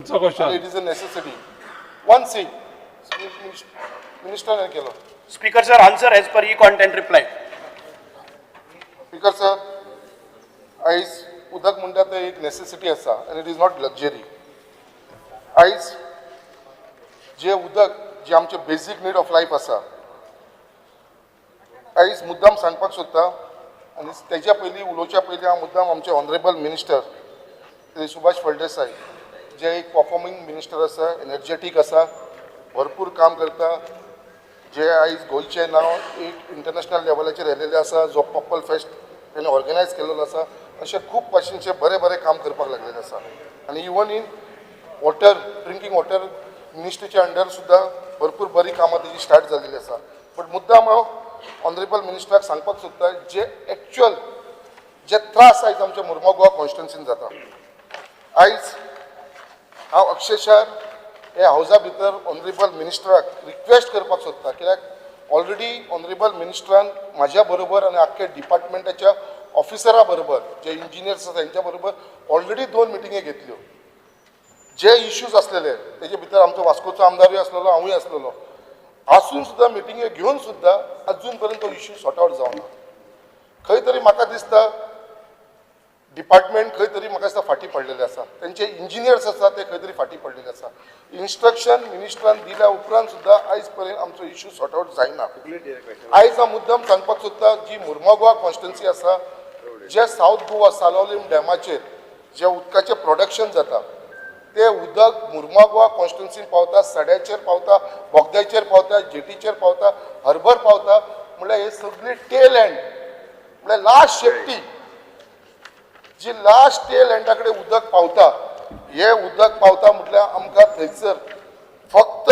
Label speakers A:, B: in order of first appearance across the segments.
A: तुमचो question.
B: It is a necessity. One thing मिनिस्टरान केलो.
C: Speaker sir, answer as per e content reply.
B: Speaker sir, आयज उदक म्हणटा तें एक नेसेसिटी आसा आनी it is not luxury. आयज जे उदक जे आमचें बेजीक नीड ऑफ लायफ आसा, आयज मुद्दाम सांगपाक सोदता आनी तेज्या पयलीं उलोवच्या पयलीं हांव मुद्दाम आमचे ऑनरेबल मिनिस्टर श्री सुभाष फळदेसाय, जे एक परफॉर्मींग मिनिस्टर आसा, एनर्जेटीक आसा, भरपूर काम करता, जे आयज गोंयचें नांव एक इंटरनॅशनल लेवलाचेर येयलेलें आसा, जो पर्पल फेस्ट तेणें ऑर्गनायज केलेलो आसा, अशें खूब भाशेनचें बरें बरें काम करपाक लागलेलें आसा. आनी even in water, drinking water मिनिस्ट्रीच्या अंडर सुद्दां भरपूर बरी कामां तेजी स्टार्ट जाल्लेली आसा. बट मुद्दाम हांव ऑनरेबल मिनिस्टराक सांगपाक सोदता, जे एक्चुअल जे त्रास आयज आमच्या मुर्मो गोवा कॉन्स्टिट्युन्सीन जाता. आयज हांव अक्षरशः हे हावजा भितर ऑनरेबल मिनिस्टराक रिक्वेस्ट करपाक सोदता, कित्याक ऑलरेडी ऑनरेबल मिनिस्टरान म्हाज्या बरोबर आनी आख्खे डिपार्टमेंटाच्या ऑफिसरा बरोबर, जे इंजिनियर्स आसा तेंच्या बरोबर ऑलरेडी दोन मिटिंगे घेतल्यो. जे इश्यूज आसलेले तेजे भितर आमचो वास्कोचो आमदारूय आसलेलो, हांवूय आसलेलो, आसून सुद्दां मिटिंगे घेवन सुद्दां अजून पर्यंत तो इश्यू सॉर्ट आवट जावना. खंय तरी म्हाका दिसता डिपार्टमेंट खंय तरी म्हाका दिसता फाटीं पडलेले आसा, तेंचे इंजिनियर्स आसा ते खंय तरी फाटीं पडलेले आसा. इन्स्ट्रक्शन मिनिस्टरान दिल्या उपरांत सुद्दां आयज पर्यंत आमचो इश्यू सॉर्ट आवट जायना. आयज हांव मुद्दम सांगपाक सोदता, जी मुर्मो गोवा कॉन्स्टिट्युन्सी आसा, जे सावथ गोवा सालोलीम डॅमाचेर जे उदकाचें प्रोडक्शन जाता, ते उदक मुर्मो गोवा कॉन्स्टिट्युन्सीन पावता, सड्याचेर पावता, बोगद्याचेर पावता, जेटीचेर पावता, हर्बर पावता. म्हणल्यार हे सगळी टेल एंड, म्हणल्यार लास्ट शेफ्टी, जी लास्ट टेल एंडा कडेन उदक पावता. हे उदक पावता म्हटल्यार आमकां थंयसर फक्त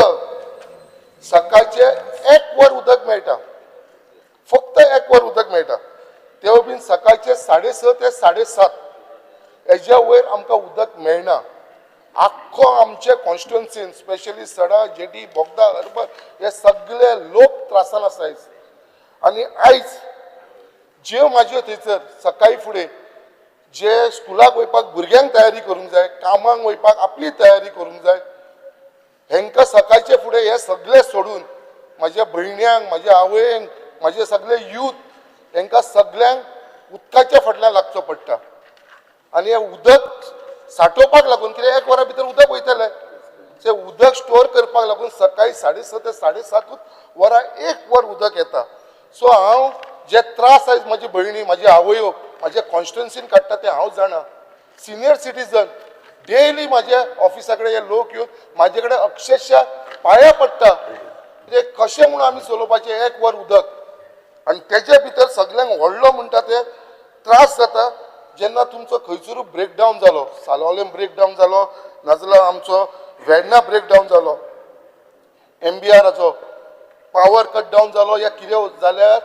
B: सकाळचे एक वर उदक मेळटा, फक्त एक वर उदक मेळटा, तेवूय बीन सकाळचे 6:30 ते 7:30. हेज्या वयर आमकां उदक मेळना. आख्खो आमचे कॉन्स्टिट्युन्सीन, स्पेशली सडा, जेटी, बोगदा, हर्बर, हे सगळे लोक त्रासान आसा आयज. आनी आयज ज्यो म्हाज्यो थंयसर सकाळी फुडें जे स्कुलाक वयपाक भुरग्यांक तयारी करूंक जाय, कामाक वयपाक आपली तयारी करूंक जाय, हेंकां सकाळचे फुडें हे सगळे सोडून म्हाज्या भयण्यांक, म्हाज्या आवयंक, म्हाजे सगळे यूथ, हेंकां सगळ्यांक उदकाच्या फाटल्यान लागचो पडटा. आनी हे उदक साठोवपाक लागून, कित्याक एक वरा भितर उदक वयतलें, ते उदक स्टोर करपाक लागून सकाळी 6:30 ते 7:30 वरां एक वर उदक येता. सो हांव जे त्रास आयज म्हाजी भयणी, म्हाजी आवयो म्हाज्या कॉन्स्टिट्युन्सीन काडटा ते हांव जाणा. सिनियर सिटीजन डेली म्हाज्या ऑफिसा कडेन हे लोक येवन म्हाजे कडेन अक्षरशः पांया पडटा, कित्याक कशें म्हणून आमी चलोवपाचें एक वर उदक. आनी तेजे भितर सगल्यांक व्हडलो म्हणटा ते त्रास जाता जेन्ना तुमचो खंयसरूय ब्रेकडावन जालो, सालोलेम ब्रेकडावन जालो, नाजाल्यार आमचो वेर्णा ब्रेकडावन जालो, एमबीआराचो पावर कट डावन जालो या कितें जाल्यार,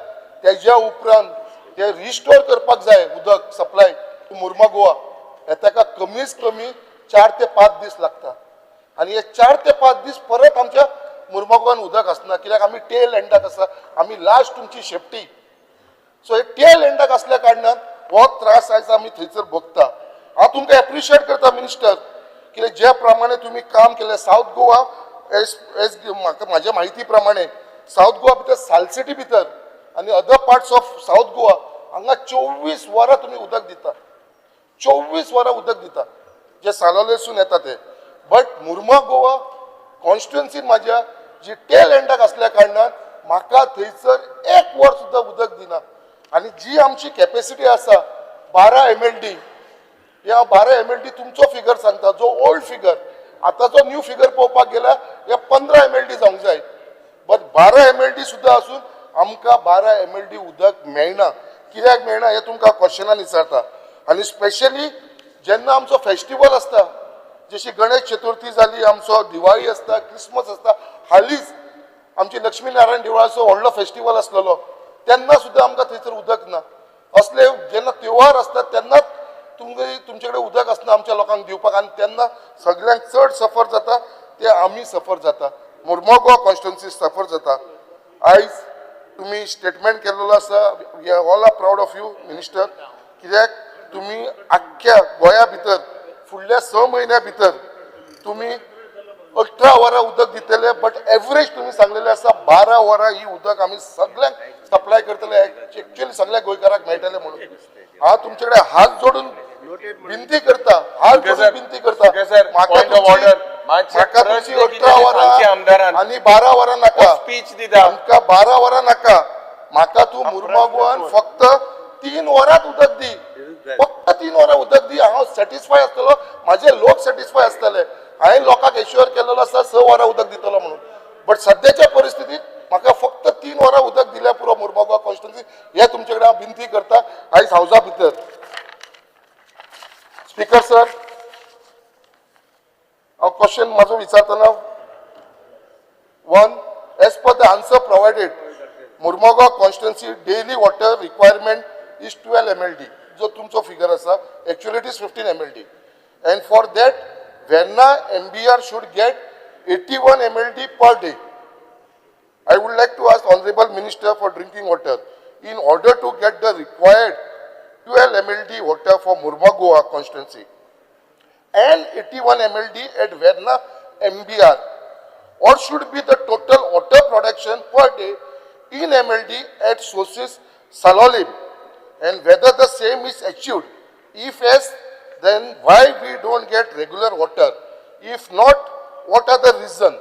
B: तेज्या उपरांत ते रिस्टोर करपाक जाय उदक सप्लाय टू मुर्मा गोवा, हे ताका कमीच कमी 4 ते 5 दीस लागता. आनी हे 4 ते 5 दीस परत आमच्या मुर्मा गोवान उदक आसना, कित्याक आमी टेल एंडाक आसा, आमी लास्ट तुमची शेफ्टी. सो हे टेल एंडाक आसल्या कारणान हो त्रास आयज आमी थंयसर भोगता. हांव तुमकां एप्रिशिएट करता मिनिस्टर, कित्याक ज्या प्रमाणे तुमी काम केलें सावथ गोवा, एज एज म्हाका म्हाज्या म्हायती प्रमाणे सावथ गोवा भितर, सालसिटी भितर आनी other parts of South Goa हांगा 24 वरां तुमी उदक दिता, 24 वरां उदक दिता जे सालोलेसून येता ते. बट मुर्मा गोवा कॉन्स्टिट्युन्सीन म्हाज्या जी टेल एंडाक आसल्या कारणान म्हाका थंयसर एक वर सुद्दां उदक दिना. आनी जी आमची कॅपेसिटी आसा 12 एमएलडी, हे हांव 12 एमएलडी तुमचो फिगर सांगता, जो ओल्ड फिगर. आतांचो न्यू फिगर पळोवपाक गेल्यार हे 15 एमएलडी जावंक जाय. बट 12 एमएलडी सुद्दां आसून आमकां 12 एमएलडी उदक मेळना. कित्याक मेळना हें तुमकां क्वेश्चनान विचारता. आनी स्पेशली जेन्ना आमचो फेस्टिवल आसता, जशी गणेश चतुर्थी जाली, आमचो दिवाळी आसता, क्रिसमस आसता, हालींच आमची लक्ष्मी नारायण देवळाचो व्हडलो फेस्टिवल आसलेलो, तेन्ना सुद्दां आमकां थंयसर उदक ना. असले जेन्ना त्योहार आसता तेन्नाच तुमगे तुमचे कडेन उदक आसना आमच्या लोकांक दिवपाक. आनी तेन्ना सगळ्यांक चड सफर जाता ते आमी सफर जाता, मुर्मो गोवा कॉन्स्टिट्युन्सी सफर जाता. आयज तुमी स्टेटमेंट केलेलो आसा, we are all are proud of you, minister, कित्याक तुमी आख्ख्या गोंया भितर फुडल्या 6 म्हयन्या भितर तुम्ही 18 वरां उदक दितले, बट एवरेज तुम्ही सांगलेले आसा 12 वरां ही उदक आमी सगळ्यांक सप्लाय करतले, एक्च्युअली सगळ्या गोंयकारांक मेळटले म्हणून. हांव तुमचे कडेन हात जोडून विनंती करता, हात जोडून विनंती करता.
A: Sir, point of order.
B: म्हाका तुमची 18 वरां
A: आमदारान
B: आनी 12 वरां नाका.
A: स्पीच दिता.
B: आमकां 12 वरां नाका. म्हाका तूं मुर्मागोवान फक्त 3 वरांत उदक दी, फक्त 3 वरां उदक दी. हांव सॅटिस्फाय आसतलो, म्हाजे लोक सॅटिस्फाय आसतले. हांवें लोकांक एश्युअर केलेलो आसा 6 वरां उदक दितलो म्हणून, बट सद्याच्या परिस्थितीत म्हाका फक्त 3 वरां उदक दिल्यार पुरो मुर्मागोवा कॉन्स्टिट्युन्सी. हे तुमचे कडेन हांव विनंती करता आयज हावजा भितर. स्पीकर सर, हांव क्वेश्चन म्हाजो विचारतना, one, as per the answer provided, Mormugao constituency daily water requirement is 12 MLD. जो तुमचो फिगर आसा, actually it is 15 MLD, and for that Verna MBR should get 81 MLD per day. I would like to ask Honorable Minister for Drinking Water, in order to get the required 12 MLD water for Mormugao constituency and 81 MLD at Verna MBR, what should be the total water production per day in MLD at sources Salaulim, and whether the same is achieved? If yes, then why we don't get regular water? If not, what are the reason?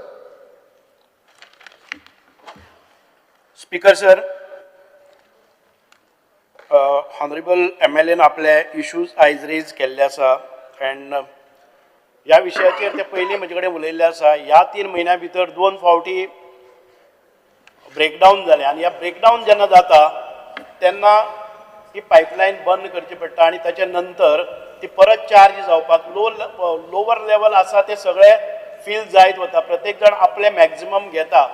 C: Speaker sir, honourable MLAन आपले issues आयज rays केल्ले आसा and ह्या विशयाचेर ते पयलीं म्हजे कडेन उलयल्ले आसा. ह्या 3 म्हयन्या भितर दोन फावटी ब्रेकडावन जालें आनी ह्या ब्रेकडावन जेन्ना जाता तेन्ना ही पायपलायन बंद करची पडटा आनी ताच्या नंतर ती परत चार्ज जावपाक लोवर लेवल आसा ते सगळे फील जायत वता. प्रत्येक जाण आपलें मॅक्झिमम घेता.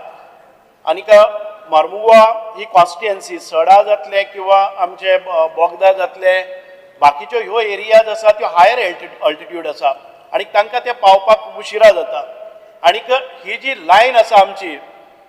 C: आनीक मार्मुगोवा ही कॉन्स्टिट्युएन्सी, सडा जातले किंवा आमचे बोगदा जातले, बाकीच्यो ह्यो एरियाज आसा त्यो हायर अल्टिट्यूड आसा आनी तांकां ते पावपाक उशिरा जाता. आनीक ही जी लायन आसा आमची,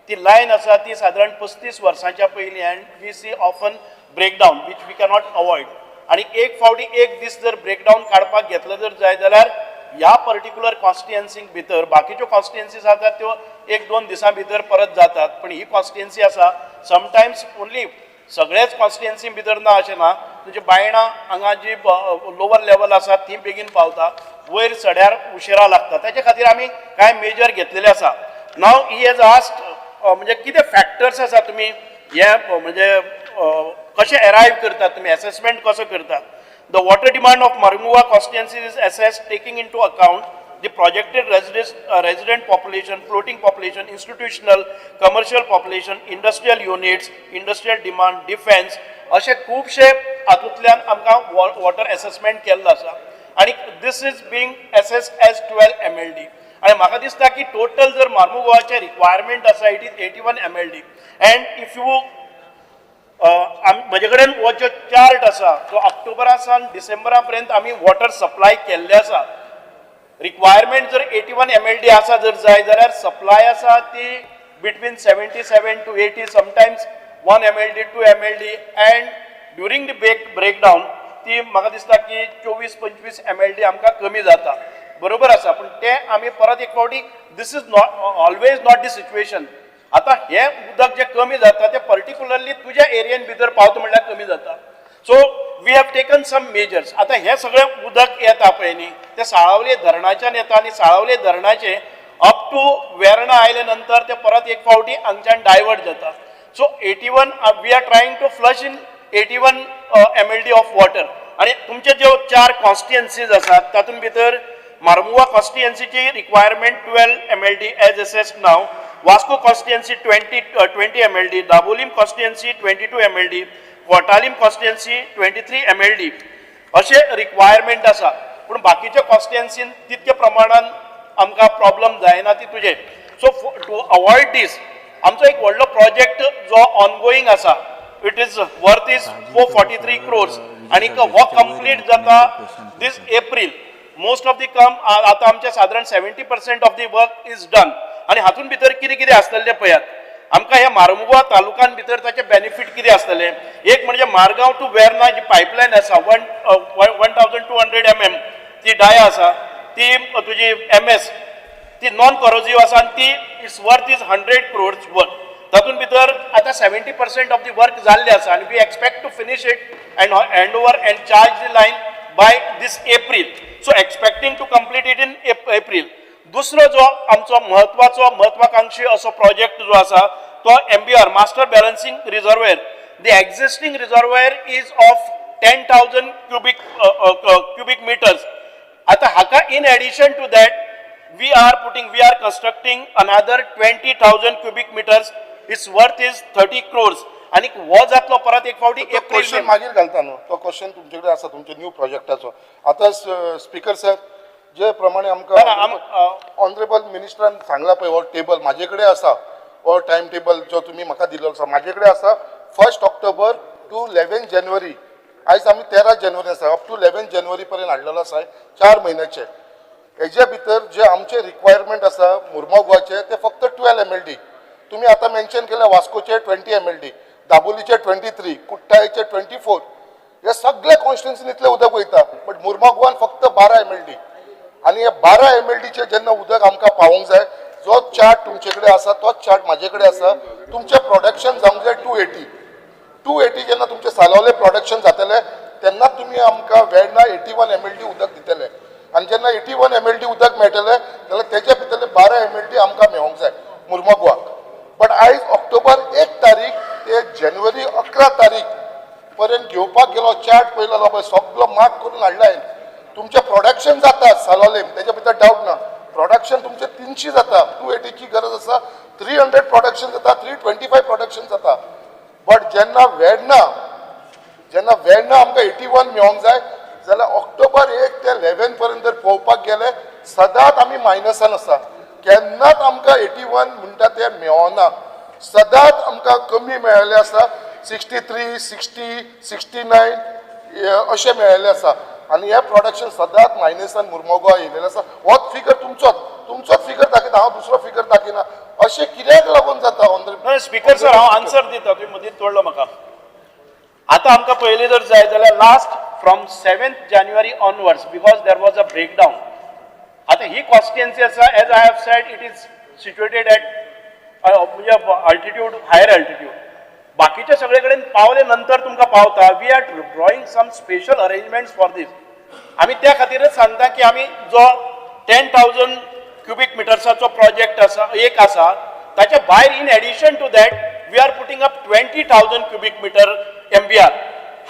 C: ती लायन आसा ती सादारण 35 वर्सांच्या पयलीं, and we see often breakdown which we cannot avoid. आनी एक फावटी एक दीस जर ब्रेकडावन काडपाक घेतलो जर जाय जाल्यार ह्या पर्टिक्युलर कॉन्स्टिट्युएन्सीक भितर, बाकीच्यो कॉन्स्टिट्युएन्सीज आसात त्यो एक दोन दिसां भितर परत जातात, पण ही कॉन्स्टिट्युएन्सी आसा, समटायम्स ओन्ली, सगळेच कॉन्स्टिट्युएन्सी भितर ना अशें ना. तुजे बायणा हांगा जी लोवर लेवल आसा ती बेगीन पावता, वयर सड्यार उशिरा लागता. ताचे खातीर आमी कांय मेजर घेतलेले आसा. नाव he has asked, म्हणजे कितें फॅक्टर्स आसा, तुमी हे म्हणजे कशें एरायव करतात, तुमी एसेसमेंट कसो करतात. The water demand of Mormugao constituency is assessed taking into account the projected resident population, floating population, institutional, commercial population, industrial units, industrial demand, defense. अशे खुबशे हातूंतल्यान आमकां वॉटर एसेसमेंट केल्लो आसा आनी this is being assessed as 12 MLD. आनी म्हाका दिसता की टोटल जर मार्मुगोवाचें रिक्वायरमेंट आसा, it is 81 MLD. And if you म्हजे कडेन हो जो चार्ट आसा तो ऑक्टोबरा सावन डिसेंबरा पर्यंत आमी वॉटर सप्लाय केल्ले आसा. रिक्वायरमेंट जर 81 MLD आसा जर जाय जाल्यार सप्लाय आसा ती between 77 to 80, sometimes 1 MLD, 2 MLD, and during the breakdown ती म्हाका दिसता की 24-25 MLD आमकां कमी जाता. बरोबर आसा, पूण ते आमी परत एक फावटी, this is not always not the situation. आतां हें उदक जें कमी जाता तें पर्टिक्युलरली तुज्या एरियेन भितर पावता म्हणल्यार कमी जाता. So we have taken some measures. आतां हें सगळें उदक येता पळय न्ही, तें साळावले धरणाच्यान येता आनी साळावले धरणाचे अप टू वेर्णा आयले नंतर ते परत एक फावटी हांगच्यान डायवर्ट जाता. So 81, we are trying to flush in 81 MLD of water. आनी तुमचे ज्यो चार कॉन्स्टिट्युएन्सीज आसात तातूंत भितर मार्मुगोवा कॉन्स्टिट्युएन्सीची requirement 12 MLD as assessed now, Vasco constituency 20 MLD, Dabolim constituency 22 MLD, Cortalim constituency 23 MLD अशें रिक्वायरमेंट आसा. पूण बाकीच्या कॉन्स्टिट्युएन्सीन तितके प्रमाणान आमकां प्रॉब्लम जायना ती तुजे. सो टू अवॉयड दीस आमचो एक व्हडलो प्रोजेक्ट जो ऑनगोईंग आसा, it is worth is 443 crores आनी हो कंप्लीट जाता this April. Most of the काम आतां आमचें सादारण 70% of the work is done. आनी हातूंत भितर कितें कितें आसतलें तें पळयात. आमकां ह्या मार्मुगोवा तालुक्यान भितर ताचे बेनिफीट कितें आसतलें? एक म्हणजे मारगांव टू वेर्ना जी पायपलायन आसा, 1200 mm ती डाया आसा, ती तुजी MS ती नॉन कॉरोजीव आसा आनी ती its worth is 100 crores worth. तातूंत भितर आतां 70% ऑफ the work जाल्लें आसा आनी we expect to finish it and hand over and charge the line by this April. So expecting to complete it in April. दुसरो जो आमचो म्हत्वाचो महत्वाकांक्षी असो प्रोजेक्ट जो आसा तो MBR, master balancing reservoir. The existing reservoir is of 10,000 cubic meters. आता हाका in addition to that we are constructing another 20,000 cubic meters. Its worth is 30 crores. आनी हो जातलो परत एक फावटी
B: तो
C: एप्रील.
B: क्वेश्चन मागीर घालता न्हू, तो क्वेश्चन तुमचे कडेन आसा तुमचे न्यू प्रोजेक्टाचो. आतां स्पीकर सर, जे प्रमाणे आमकां ऑनरेबल मिनिस्टरान सांगला पळय, हो टेबल म्हाजे कडेन आसा. हो टायम टेबल जो तुमी म्हाका दिल्लो आसा म्हाजे कडेन आसा, 1 October to 11 January. आयज आमी 13 जानेवारी आसा, अप टू 11 जानेवारी पर्यंत हाडलेलो आसा, 4 म्हयन्याचे. हेजे भितर जे आमचे रिक्वायरमेंट आसा मुर्मोगांवचे ते फक्त 12 एमएलडी. तुमी आतां मेन्शन केले, वास्कोचे 20 एमएलडी, दाबोलीचे 23, कुट्टाळेचे 24. हे सगळे कॉन्स्टिट्युन्सीन इतलें उदक वयता, बट मुर्मोगांवान फक्त 12 एमएलडी. आनी हे 12 एमएलडीचे जेन्ना उदक आमकां पावोवंक जाय, जो चार्ट तुमचे कडेन आसा तोच चार्ट म्हाजे कडेन आसा. तुमचें प्रोडक्शन जावंक जाय 280. 280 जेन्ना तुमचें सालोवले प्रोडक्शन जातलें तेन्ना तुमी आमकां वेर्णा 81 एमएलडी उदक दितले. आनी जेन्ना 81 एमएलडी उदक मेळटलें जाल्यार तेच्या भितरले 12 एमएलडी आमकां मेळोंक जाय मुर्मोगांवाक. बट आयज ऑक्टोबर 1 तारीख ते जानेवारी 11 तारीख पर्यंत घेवपाक गेलो, चार्ट पळयलो जाल्यार पळय सगलो मार्क करून हाडला हांवें. तुमचें प्रोडक्शन जाता सालोवले, तेच्या भितर डावट ना. प्रोडक्शन तुमचें 300 जाता, 280ची गरज आसा. 300 प्रोडक्शन जाता, 325 प्रोडक्शन जाता. बट जेन्ना वेर्णा आमकां 81 मेळोंक जाय जाल्यार ऑक्टोबर 1 ते 11 पर्यंत जर पळोवपाक गेले, सदांच आमी मायनसान आसा. केन्नाच आमकां 81 म्हणटा ते मेळना. सदांच आमकां कमी मेळ्ळेले आसा, 63, 60, 69 अशें मेळ्ळेलें आसा. आनी हें प्रोडक्शन सदांच मायनसान मुर्मोगांव येयलेलें आसा. होच फिगर तुमचोच फिगर दाखयता हांव, दुसरो फिगर दाखयना. अशें कित्याक लागून जाता, ऑनरेबल?
C: स्पीकर सर, हांव आन्सर दिता, तुमी मदींच तोडलो म्हाका. आतां आमकां पयलीं जर जाय जाल्यार last from 7 January onwards, because there was a breakdown. आतां ही कॉन्स्टिट्युएन्सी आसा, as I have said, it is situated at म्हणजे अल्टिट्यूड, हायर अल्टिट्यूड. बाकीचे सगळे कडेन पावले नंतर तुमकां पावता. We are drawing some special arrangements for this. आमी त्या खातीरच सांगता की आमी जो 10,000 क्युबीक मिटर्साचो प्रोजेक्ट आसा, एक आसा, ताच्या भायर in addition to that we are putting up 20,000 cubic meter MBR.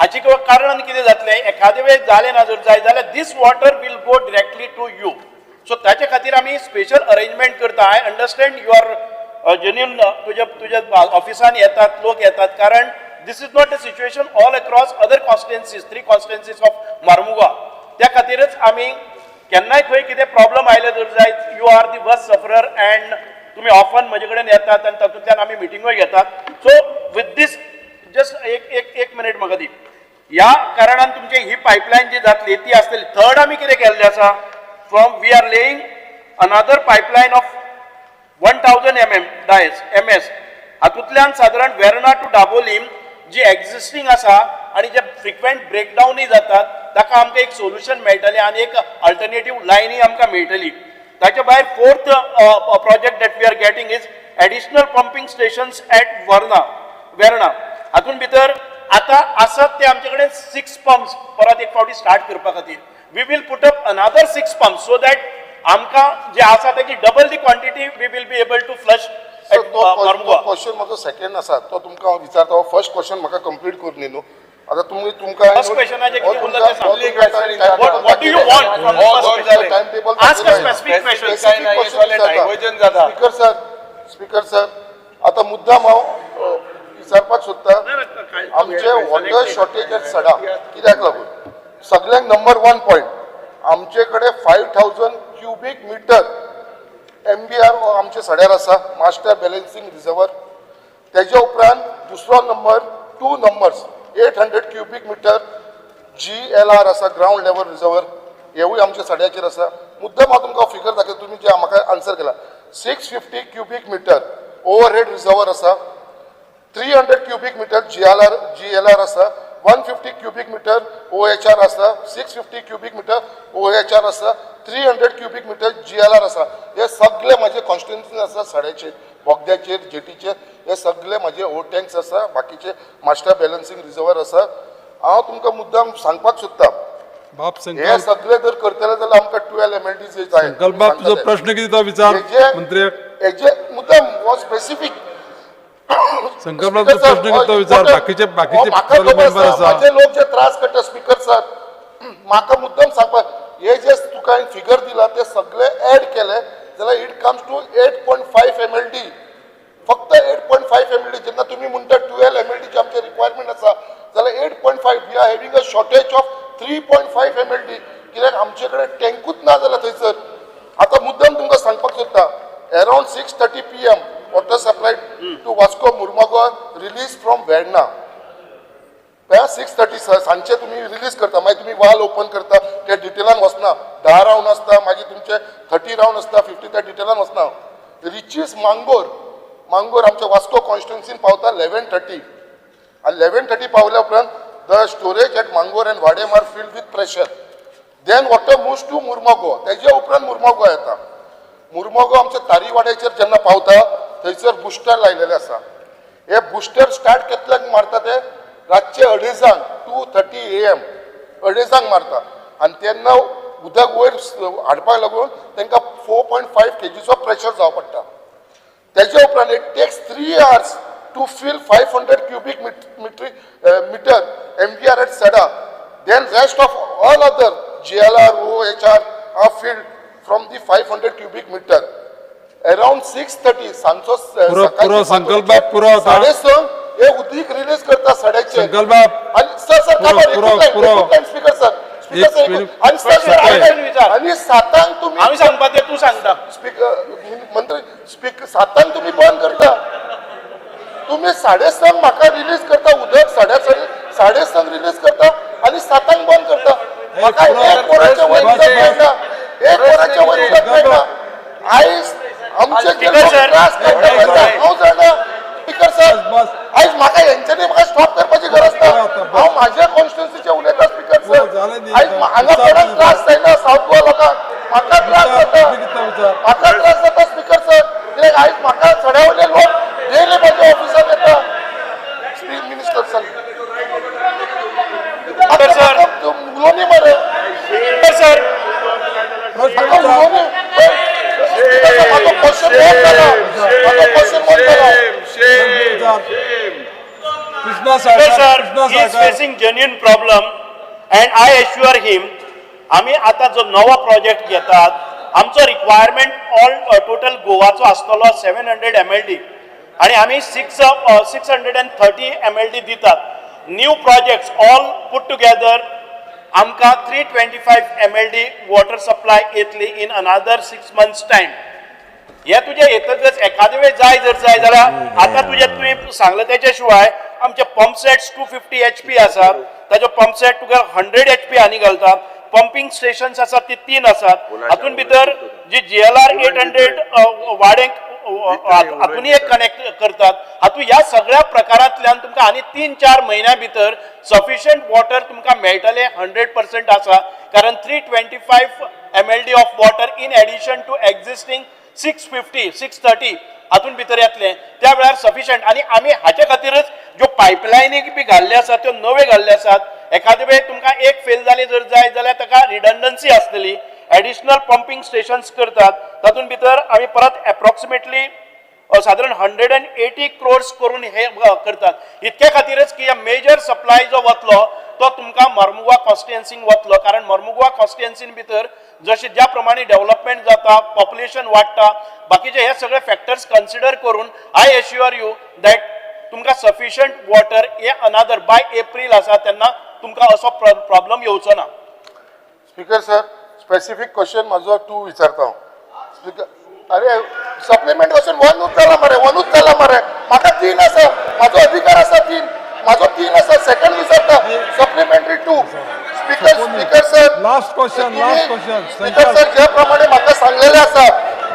C: हाची कारण कितें जातलें, एखादे वेळ जालें ना जर जाय जाल्यार this water will go directly to you. So ताचे खातीर आमी स्पेशल अरेंजमेंट करता. I understand your genuine, तुज्या ऑफिसान येतात, लोक येतात, कारण this is not the situation all across other constituencies, three constituencies of Mormugao. त्या खातीरच आमी केन्नाय खंय कितें प्रॉब्लम आयले जर जायत, you are the worst sufferer and तुमी ऑफन म्हजे कडेन येतात आनी तातूंतल्यान आमी मिटिंगोय घेतात. सो विथ these just एक मिनीट म्हाका दी. ह्या कारणान तुमची ही पायपलायन जी जातली ती आसतली. थर्ड, आमी कितें केल्लें आसा, from we are laying another pipeline of 1000 mm dias MS. हातूंतल्यान सादारण वेर्णा टू दाबोलीम जी एक्झिस्टींग आसा आनी जे फ्रिक्वेंट ब्रेकडावनूय जातात, ताका आमकां एक सोल्युशन मेळटलें आनी एक अल्टरनेटीव लायनूय आमकां मेळटली. ताच्या भायर fourth project that we are getting is additional pumping stations at Verna. Verna हातून भितर आतां आसात ते आमचे कडेन सिक्स पंप्स. परत एक फावटी स्टार्ट करपा खातीर we will put up another six pump, so that आमकां जे आसा तेची double the quantity we will be able to flush.
B: So तो क्वेश्चन म्हजो सेकंड आसा, तो तुमकां हांव विचारता. फर्स्ट क्वेश्चन म्हाका कंप्लीट करून न्ही न्हू. आतां तुमी तुमकां
C: First question हाचें कितें उरला तें सांग. What do you want from the first question?
B: Time table.
C: Ask a specific question.
A: काय नाही, diversion जाता.
B: स्पीकर सर, स्पीकर सर, आतां मुद्दाम हांव विचारपाक सोदता, आमचे वॉटर शॉर्टेज एट सडा कित्याक लागून? सगळ्यांक नंबर वन पॉयंट, आमचे कडेन 5000 cubic meter MBR आमचे सड्यार आसा, मास्टर बॅलन्सिंग रिझर्वर. तेज्या उपरांत दुसरो number, two numbers, 800 cubic meter GLR आसा, ग्रावंड लेवल रिझर्वर. हेवूय आमच्या सड्याचेर आसा. मुद्दम हांव तुमकां फिगर दाखयता. तुमी जे म्हाका आन्सर केला, 650 cubic meter overhead reservoir आसा, 300 cubic meter GLR आसा. 150 cubic meter OHR आसा, 650 cubic meter OHR आसा, 300 क्युबीक मिटर जीएलआर आसा. हे सगळे म्हाजे कॉन्स्टिट्युन्सी आसा, सड्याचेर, बोगद्याचेर, जेटीचेर, हे सगळे म्हाजे ओ टँक्स आसा, बाकीचे मास्टर बॅलन्सींग रिजर्वर आसा. हांव तुमकां मुद्दाम सांगपाक सोदता,
D: बाब
B: हे
D: संकल्प
B: सगळे जर करतले जाल्यार आमकां 12 एमएलडी जाय.
D: संकल्प बाब, तुजो प्रश्न कितें तो विचार मंत्र्याक.
B: हेजे मुद्दाम हो स्पेसिफीक
D: संकल्प बाब, तुजो प्रश्न कितें तो विचार. बाकीचे बाकीचे
B: म्हाका खबर
D: मेंबर
B: आसा,
D: आसा.
B: म्हाजे लोक जे त्रास काडटा, स्पीकर सर, म्हाका मुद्दम सांगपाक, हे जे तुका हांवें फिगर दिला ते सगळे एड केले जाल्यार it comes to 8.5 MLD, फक्त 8.5 एमएलडी. जेन्ना तुमी म्हणटा 12 एमएलडीची आमचे रिक्वायरमेंट आसा जाल्यार 8.5, we are having a shortage of 3.5 MLD, कित्याक आमचे कडेन टँकूच ना जाल्या थंयसर. आतां मुद्दम तुमकां सांगपाक सोदता, around 6:30 PM water supply to Vasco Mormugao release from Verna. 6:30 सांजचे तुमी रिलीज करता, मागीर तुमी वाल ओपन करता, त्या डिटेलान वचना. 10 रावंड आसता, मागीर तुमचे 30 रावंड आसता, 50, त्या डिटेलान वचना. रिचीस मांगोर, मांगोर आमच्या वास्को कॉन्स्टिट्युन्सीन पावता 11:30 आनी 11:30 पावल्या उपरांत the storage at Mangor and Vadem are filled with pressure, then water moves to Mormugao. तेजे उपरांत मुर्मोगो येता. मुर्मोगो आमच्या तारीवाड्याचेर जेन्ना पावता थंयसर बुस्टर लायलेले आसा. हे बुस्टर स्टार्ट कितल्यांक मारता ते? रातचे अडेजांक, 2:30 AM, अडेजांक मारता आनी तेन्ना उदक वयर हाडपाक लागून तांकां 4.5 केजीचो प्रेशर जावं पडटा. तेजे उपरांत it takes 3 hours to fill 500 cubic meter MVR at Sada, then rest of all other GLR, OHR are filled from the 500 cubic meter around 6:30 सांजचो.
D: पुरो, पुरो, संकल्प बाब, पुरो आता.
B: 6:30 हे उदीक रिलीज करता सड्याचे.
D: संकल्प बाब.
B: आणि सर, सर,
D: पुरो, पुरो, पुरो.
B: स्पीकर सर, स्पीकर सर,
D: एक
B: आणि सर, सर,
C: प्रश्न विचार.
B: आणि सातांक तुम्ही
C: आम्ही सांगपा ते तूं सांगता.
B: स्पीकर, मंत्री, स्पीकर, सातांक तुम्ही बंद करता. तुम्ही 6:30 म्हाका रिलीज करता उदक, 6:30 रिलीज करता आणि सातांक बंद करता. म्हाका
D: पुरो,
B: एक वराच्या वयर
D: बस,
B: उदक
D: बस.
B: मेळना, एक वराच्या वयर उदक मेळना. आयज आमचे जे
C: स्पीकर
B: लोक
C: सर,
B: त्रास काडटा पळय, हांव जाणा स्पीकर सर.
D: बस, बस.
B: आयज म्हाका हेंच्यांनी म्हाका स्टॉप करपाची गरज ना.
D: पुरो आता, बस.
B: हांव माझ्या कॉन्स्टिट्युन्सीचे उलयता स्पीकर
D: पुरो,
B: सर.
D: जालें न्ही.
B: आयज हांगा
D: विचार,
B: कोणाक त्रास जायना, सावथ गोवा लोकांक, म्हाका त्रास
D: विचार,
B: जाता.
D: कितें विचार?
B: म्हाका त्रास जाता स्पीकर सर, कित्याक आयज म्हाका सड्या वयले लोक डेली म्हज्या ऑफिसात येता. Minister sir.
C: Sir, sir.
B: उलोवनी मरे.
C: सर.
D: प्रश्न
B: म्हाका
D: विचार.
B: उलोवनी. म्हाका क्वेश्चन बंद जाला, म्हाका क्वेश्चन बंद जाला.
D: विचार. Krishna
C: sir,
D: Salkar,
C: sir,
D: Krishna
C: he is
D: Salkar.
C: Facing genuine problem and I assure him, आमी आतां जो नवो प्रोजेक्ट घेतात, आमचो रिक्वायरमेंट ऑल टोटल गोवाचो आसतलो 700 एमएलडी आनी आमी 630 एमएलडी दितात. New projects all put together आमकां 325 MLD water supply येतली in another 6 months time. हे तुजें येतकच एखादे वेळ जाय जर जाय जाल्यार, आतां तुजें तुवें सांगलें तेच्या शिवाय आमचे पंप सेट्स 250 एचपी आसात, ताजो पंप सेट तुका 100 एचपी आनी घालता. पंपींग स्टेशन्स आसात ती तीन आसात. हातून भितर जी जीएलआर 800 वाडेंक हातून एक कनेक्ट करतात. हातूंत ह्या सगळ्या प्रकारांतल्यान तुमकां आनी 3-4 म्हयन्या भितर सफिशियंट वॉटर तुमकां मेळटलें, 100% आसा, कारण 325 MLD of water in addition to existing 650, 630 हातून भितर येतलें त्या वेळार सफिशियंट. आनी आमी हाचे खातीरच ज्यो पायपलायनी बी घाल्ले आसात त्यो नव्यो घाल्ले आसात. एखादे वेळ तुमकां एक फेल जाली जर जाय जाल्यार ताका रिडंडन्सी आसतली. एडिशनल पंपींग स्टेशन्स करतात. तातूंत भितर आमी परत एप्रॉक्सिमेटली सादारण 180 क्रोर्स करून हे करतात. इतके खातीरच की मेजर सप्लाय जो वतलो तो तुमकां मर्मुगवा कॉन्स्टिट्युएन्सीन वतलो, कारण मर्मुगवा कॉन्स्टिट्युएन्सीन भितर जशें ज्या प्रमाणे डेव्हलपमेंट जाता, पॉप्युलेशन वाडटा, बाकीचे हे सगळे फॅक्टर्स कन्सिडर करून I assure you that तुमकां सफिशियंट वॉटर हे अनादर बाय एप्रील आसा तेन्ना तुमकां असो प्रॉब्लम येवचो ना.
B: स्पीकर सर, स्पेसिफीक क्वेश्चन म्हाजो टू विचारता हांव स्पीकर. अरे, सप्लिमेंट क्वेश्चन वनूच जाला मरे, वनूच जाला मरे. म्हाका तीन आसा, म्हाजो अधिकार आसा तीन, म्हाजो तीन आसा. सेकंड विचारता, supplementary to, speaker, speaker sir.
D: Last question, last question.
B: Speaker sir, ज्या प्रमाणे म्हाका सांगलेलें आसा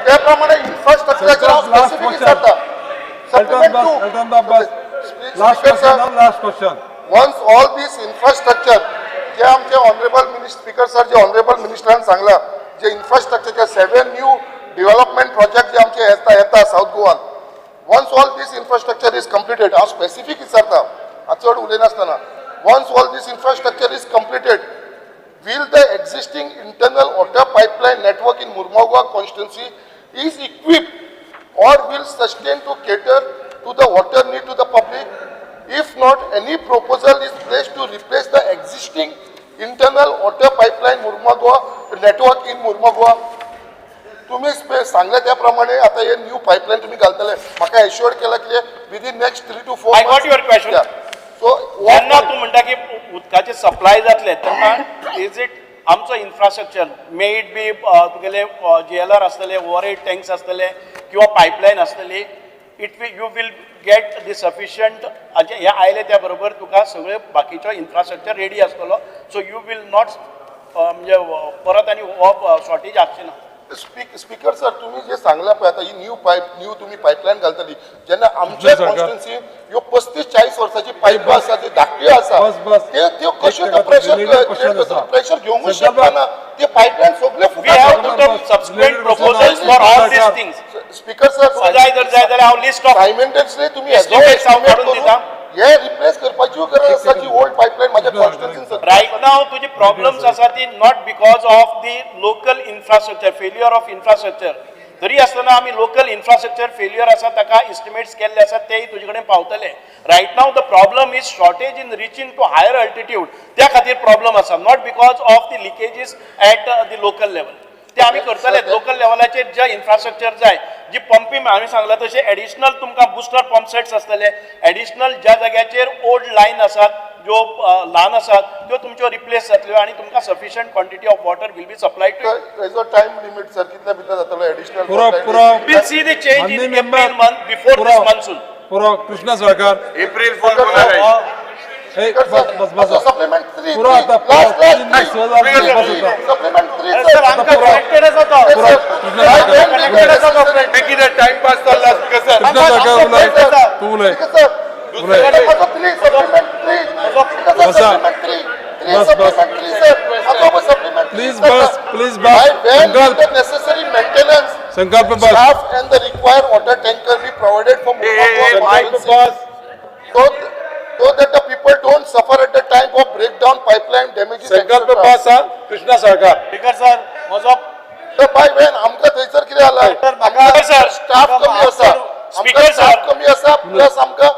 B: त्या प्रमाणे इन्फ्रास्ट्रक्चराचेर हांव
D: last
B: specific
D: question.
B: विचारता.
D: Elton
B: supplement
D: bus,
B: to.
D: Elton bus. Last
B: speaker sir,
D: question, last question.
B: Once all this infrastructure जे आमचे ऑनरेबल मिनिस्टर, स्पीकर सर, जे ऑनरेबल मिनिस्टरान सांगला, जे इन्फ्रास्ट्रक्चरचे सेवन न्यू डेव्हलपमेंट प्रोजेक्ट जे आमचे येता south Goan, once all this infrastructure is completed, हांव specific विचारता, हांव चड उलयनासतना, once all this infrastructure is completed, will the existing internal water pipeline network in Mormugao constituency is equipped or will sustain to cater to the water need to the public? If not, any proposal is placed to replace the existing internal water pipeline Mormugao network in Mormugao? तुम्ही सांगले त्या प्रमाणे आता हे new pipeline तुम्ही घालतले, म्हाका assured केला की within next 3 to 4.
C: I got your question.
B: So
C: जेन्ना तूं म्हणटा की उदकाचे सप्लाय जातले तेन्ना is it आमचो इन्फ्रास्ट्रक्चर, मे it be तुगेले जीएलआर आसतले, ओवर टँक्स आसतले किंवा पायपलायन आसतली, it will you will get the sufficient. हे आयले त्या बरोबर तुका सगळे बाकीचो इन्फ्रास्ट्रक्चर रेडी आसतलो, सो you will not म्हणजे परत आनी हो शॉर्टेज आसची ना.
B: स्पीकर सर, तुम्ही जे सांगला पळय, आता ही न्यू पायप, न्यू तुम्ही पायपलायन घालतली, जेन्ना आमच्या
D: सरकार.
B: कॉन्स्टिट्युन्सी ह्यो 35-40 वर्साची पायप आसा, ती धाकट्यो आसा,
D: बस, बस.
B: ते त्यो कश्यो
D: एक
B: त्यो pressure
D: related question आसा.
B: प्रेशर घेवंकूच
D: संकल्प.
B: शकना, ते पायपलायन सगळे
C: We have
B: फुकट.
C: Put up subsequent proposals for all these things.
B: Speaker sir,
C: तुका जाय जर जाय जाल्यार हांव लिस्ट ऑफ
B: सायमेंटेन्सली तुम्ही
C: Estimates हांव
B: estimate
C: काडून
B: करून
C: दिता.
B: हे रिप्लेस करपाची गरज आसा की ओल्ड पायपलायन माझ्या कॉन्स्टिट्युन्सीन.
C: रायट नाव तुजी प्रॉब्लम्स आसा ती not because of the local infrastructure, failure of infrastructure. तरी आसतना आमी लोकल इन्फ्रास्ट्रक्चर फेल्युअर आसा ताका एस्टिमेट्स केल्ले आसा, तेय तुजे कडेन पावतले. Right now the problem is shortage in reaching to higher altitude. त्या खातीर प्रॉब्लम आसा, not because of the leakages at the local level. ते आमी करतले. लोकल लेवलाचेर जे इन्फ्रास्ट्रक्चर जाय, जी पंपी आमी सांगला तशें एडिशनल तुमकां बुस्टर पंप सेट्स आसतले, एडिशनल ज्या जाग्याचेर ओल्ड लायन आसात, ज्यो ल्हान आसात, त्यो तुमच्यो रिप्लेस जातल्यो आनी तुमकां sufficient quantity of water will be supply to.
B: हेजो time limit sir, कितल्या भितर जातलो एडिशनल?
D: पुरो, पुरो.
C: Will see the change
D: माननीय
C: in
D: member,
C: April month before this
D: पुरो.
C: मान्सून.
D: पुरो, कृष्णा साळकार.
A: एप्रिल फुल कोणाक
D: हे बस बस बस.
B: सप्लिमेंट 3.
D: पुरो आता, पुरो.
B: लास्ट
D: तीन
B: लास्ट
D: सहज बस आता.
B: सप्लिमेंट 3.
C: सर, आमकां कनेक्टेड आसा तो.
D: पुरो, कृष्णा साळकार.
A: कितें टायमपास चल्ला स्पीकर सर?
D: कृष्णा साळकार उलय, तूं उलय. उलय. बसा. बस, बस. Please bus, please bus. Sankalp.
B: Necessary maintenance
D: Sankalp bus.
B: Staff and the required water tanker be provided for
A: Hey, hey, hey,
B: Murmur
D: Sankalp bus.
B: so that the people don't suffer at the time of breakdown, pipeline damages,
D: Sankalp
B: etc.
D: बस. हा Krishna Salkar.
C: Speaker sir, म्हजो
B: तर बाय वेन आमकां थंयसर कितें जाला,
C: speaker sir,
B: staff कमी आसा,
C: speaker
B: आमकां स्टाफ
C: सर.
B: कमी आसा, प्लस आमकां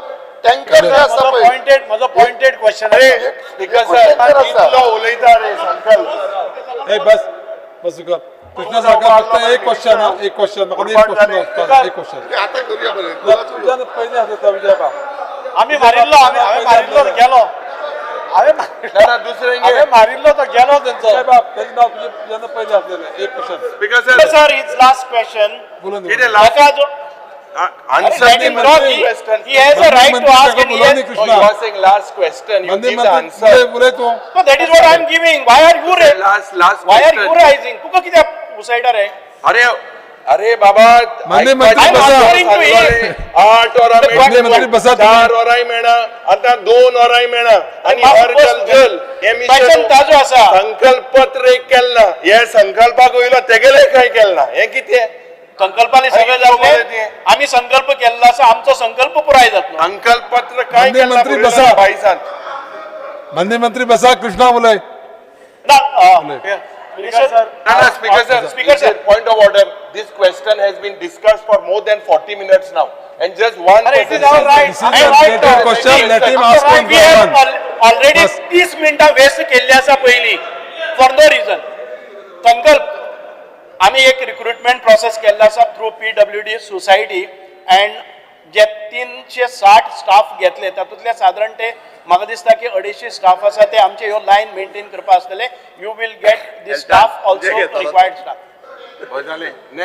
B: टँकर जाय आसा पळय.
C: म्हजो पॉयंटेड क्वेश्चन.
A: अरे स्पीकर सर,
B: tanker आसा.
A: इतलो उलयता रे संकल्प.
D: हे बस बस कर. कृष्णा साळकार, फक्त एक क्वेश्चन हा, एक क्वेश्चन म्हाका, एक क्वेश्चन, एक क्वेश्चन.
B: आतां करुया बरें.
D: तुज्यान पयलीं आसा विजय बाब.
C: आमी मारिल्लो, आमी हांवें मारिल्लो तो गेलो. हांवें
A: ना ना, दुसरें
C: हांवें मारिल्लो तो गेलो तेंचो.
D: विजय बाब, तेजें नांव तुजें तुज्यान पयलीं आसलेलें. एक question.
A: Speaker sir.
C: Sir, is last question.
D: बोलून
A: कितें
C: ताका जो
A: answer
C: Let him talk. He has a right to ask and he has-
A: Oh,
D: Krishna.
A: you are saying last question. You
D: माननीय
A: give the
D: मंत्री,
A: answer.
D: उलय उलय तूं.
C: No, that is what I am giving. Why are you
A: Last, last
C: Why are you
A: question.
C: rising? तुका कित्याक उसयटा रे?
A: अरे अरे बाबा,
D: माननीय मंत्री
A: ऐकपाचें
D: बसा.
A: सांगलो रे. 8 वरां
D: माननीय
A: मेळना,
D: मंत्री बसा तुम्ही.
A: 4 वरांय मेळना, आतां 2 वरांय मेळना आनी हर जल जल हे
C: क्वेश्चन
A: मिशन
C: ताजो आसा.
A: संकल्प पत्र एक केलें ना, हे संकल्पाक वयलो तेगेले कांय केलें ना, हें कितें?
C: संकल्पाने सगळें
A: अरे,
C: जातलें.
A: ते.
C: आमी संकल्प केल्लो आसा, आमचो संकल्प पुराय जातलो.
A: संकल्प पत्र कांय
D: माननीय
A: केलें ना
D: मंत्री
A: बरयलें
D: बसा.
A: बायसान.
D: माननीय मंत्री बसा, कृष्णा उलय.
C: ना,
A: ना ना, speaker sir,
C: Speaker sir.
A: Point of order, this question has been discussed for more than 40 minutes now and just one
C: अरे, it is our right.
D: This is a related question. Let him ask one
C: We have
D: by one.
C: Already
D: bus.
C: 30 मिनटां waste केल्ली आसा पयलीं for no reason. संकल्प आमी एक recruitment process केल्लो आसा through PWD society and J 360 staff घेतले तातूंतले सादारण ते म्हाका दिसता की 250 स्टाफ आसा, ते आमचे ह्यो लायन मेंटेन करपा आसतले. You will get the staff also, required staff.
A: जालें, नेक्स्ट.